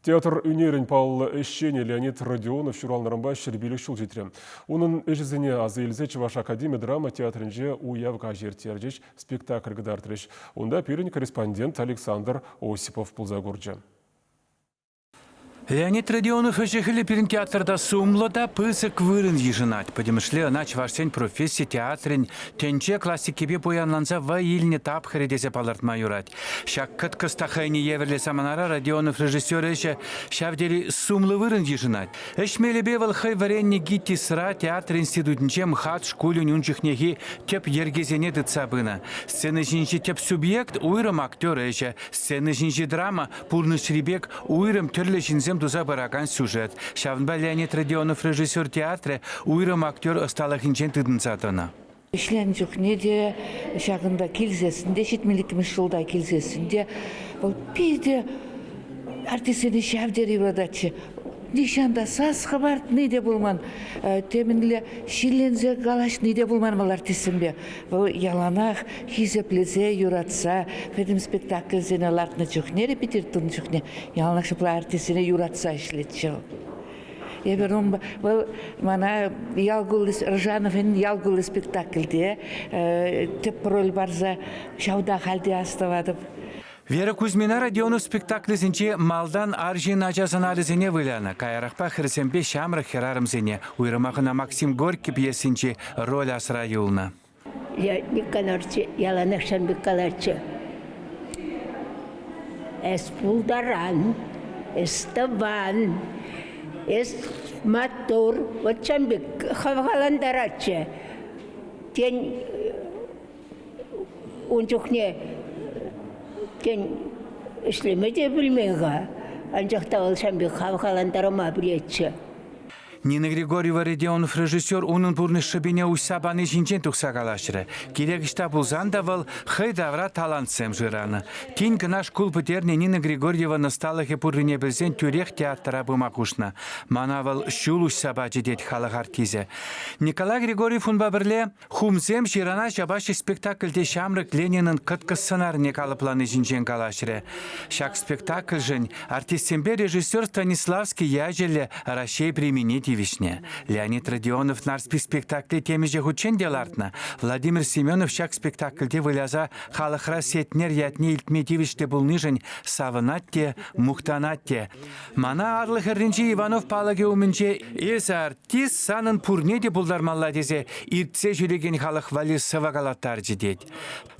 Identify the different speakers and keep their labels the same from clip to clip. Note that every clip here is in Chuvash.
Speaker 1: Театр ӳнерӗн паллӑ ӗҫченӗ Леонид Родионов ҫуралнӑранпа 105 ҫул ҫитрӗ. Унӑн ӗҫӗсене аса илсе Чӑваш академи драма театрӗнче уяв каҫӗ ирттерчӗҫ, спектакль кӑтартрӗҫ. Унта пирӗн корреспондент Александр Осипов пулса курчӗ.
Speaker 2: Леонид Родионов ӗҫӗ-хӗлӗ пирӗн театрта сумлӑ та пысӑк вырӑн йышӑнать. Пӗтӗмӗшле ӑна чӑвашсен професси театрӗн тӗнче классикипе пуянланса вӑй илнӗ тапхӑрӗ тесе палӑртма юрать. Ҫак кӑткӑс та хӑйне евӗрлӗ саманара Родионов режиссер ӗҫӗ ҫав тери сумлӑ вырӑн йышӑнать. Ӗҫ мелӗпе вӑл хӑй вӗреннӗ ГИТИСра театр институтӗнче МХАТ шкулӗн ун чухнехи тӗп йӗркисене тытса пынӑ. Сцена ҫинчи тӗп субъект уйрӑм актер ӗҫӗ, сцена ҫинчи драма пурнӑҫри пек уйрӑм тӗрлӗ ҫынсем туса пыракан сюжет. Ҫавӑнпа Леонид Родионов режиссер театрӗ уйрӑм актер ӑсталӑхӗнчен тытӑнса тӑнӑ.
Speaker 3: Ӗҫленӗ чухне те ҫакӑнта килсессӗн те, 72-мӗш ҫулта килсессӗн те вӑл питӗ артистсене ҫав тери юрататчӗ. Нихҫан та сас хӑпартни те пулман, темӗнле ҫилленсе калаҫни те пулман вӑл артистсемпе. Вӑл яланах хисеплесе, юратса, пӗтӗм спектакльсене лартнӑ чухне, репетир тунӑ чухне яланах ҫапла артистсене юратса ӗҫлетчӗ вӑл. Эпир унпа вӑл мана Ялкул Ржановӑн Ялкул спектакльте тӗп роль парса ҫавта халь те астӑватӑп.
Speaker 2: Вера Кузьмина Родионов спектаклӗсенче малтан арҫын ача сӑнарӗсене вылянӑ, каярахпа хӗрсемпе ҫамрӑк хӗрарӑмсене, уйрӑмах ӑна Максим Горький пьесинчи роль асра юлнӑ.
Speaker 4: Никонорччӗ, яланах ҫын пек калатчӗ. Эс пултаран, эс тӑван, эс маттур. Вот ҫын пек хавхалантаратчӗ. Тен, ун чухне тен, ӗҫлеме те пӗлмен-ха, анчах та вӑл ҫавӑн пек хавхалантарма пӗлетчӗ.
Speaker 2: Нина Григорьева Родионов режиссер унӑн пурнӑҫ шӑпине уҫса пани ҫинчен тухса калаҫрӗ. Кирек ӑҫта пулсан та вӑл хӑй тавра талантсем шыранӑ. Тин кӑна шкул пӗтернӗ Нина Григорьеван ӑсталӑхӗ пуррине пӗлсен тӳрех театра пыма хушнӑ. Мана вӑл ҫул уҫса пачӗ тет халӑх артисчӗ. Николай Григорьев унпа пӗрле Хумсем ҫырана ҫапаҫҫӗ спектакльте ҫамрӑк Ленинӑн кӑткӑс сӑнарне калӑплани ҫинчен калаҫрӗ. Ҫак спектакльшӗн артистсемпе режиссер Станиславский ячӗллӗ Раҫҫей премине тивӗҫнӗ. Леонид Родионов Нарспи спектакле темиҫе хутчен те лартнӑ. Владимир Семенов ҫак спектакльте выляса халӑхра Сетнер ятне илтме тивӗҫлӗ пулнишӗн савӑнать те, мухтанать те. Мана Арлӑ хӗрринчи Иванов палӑкӗ умӗнче эсӗ артист, санӑн пурне те пултармалла тесе иртсе ҫӳрекен халӑх валли сӑвӑ калаттарчӗ тет.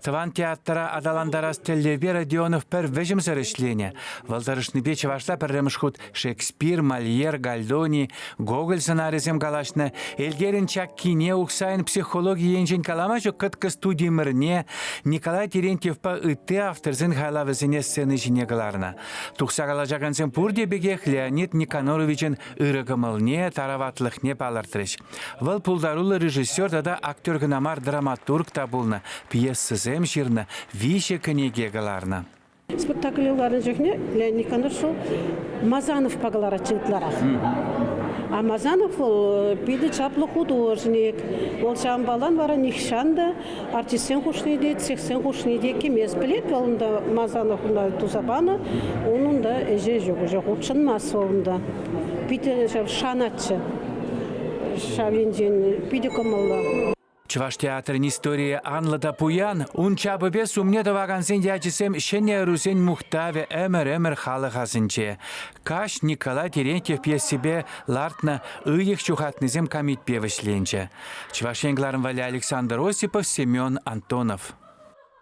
Speaker 2: Тӑван театра аталантарас тӗллевпе Родионов пӗр вӗҫӗмсӗр ӗҫленӗ. Вӑл тӑрӑшнипе чӑвашла пӗрремӗш хут Шекспир, Мольер, Гальдони, Гоголь сӑнарӗсем калаҫнӑ, Эльгерӗн Чаккине, Ухсайӑн психологи енчен калама ҫук кӑткӑс тутимӗрне, Николай Терентьевпа ытти авторсен хайлавӗсене сцена ҫине кӑларнӑ. Тухса калаҫакансем пурте пекех Леонид Никоноровичӑн ырӑ кӑмӑлне, тараватлӑхне палӑртрӗҫ. Вӑл пултаруллӑ режиссер тата актер кӑна мар, драматург та пулнӑ, пьесӑсем ҫырнӑ, виҫӗ кӗнеке кӑларнӑ.
Speaker 5: Спектакль кӑларнӑ чухне Леонид Никонорович шул Мазановпа кӑларатчӗ ытларах. А Мазанов вӑл питӗ чаплӑ художник. Вӑл ҫавӑнпалан вара нихҫан та Артистсен хушни те, цехсен хушни те кӗмест. Пӗлет вӑл унта Мазанов унта туса панӑ, ун унта ӗҫе ҫук, уже хутшӑнмасть вӑл унта. Питӗ ҫав шанатчӗ. Ҫав енчен питӗ кӑмӑллӑ.
Speaker 2: Чӑваш театрӗн историйӗ анлӑ та пуян, ун чапӗпе сумне тӑвакансен ячӗсем ҫӗнӗ ӑрусен мухтавӗ ӗмӗр-ӗмӗр халӑх асӗнче. Каҫ Николай Терентьев пьесипе лартнӑ Ыйӑх ҫухатнисем камитпе вӗҫленчӗ. Чӑваш Ен кӑларӑм валли Александр Осипов, Семен Антонов.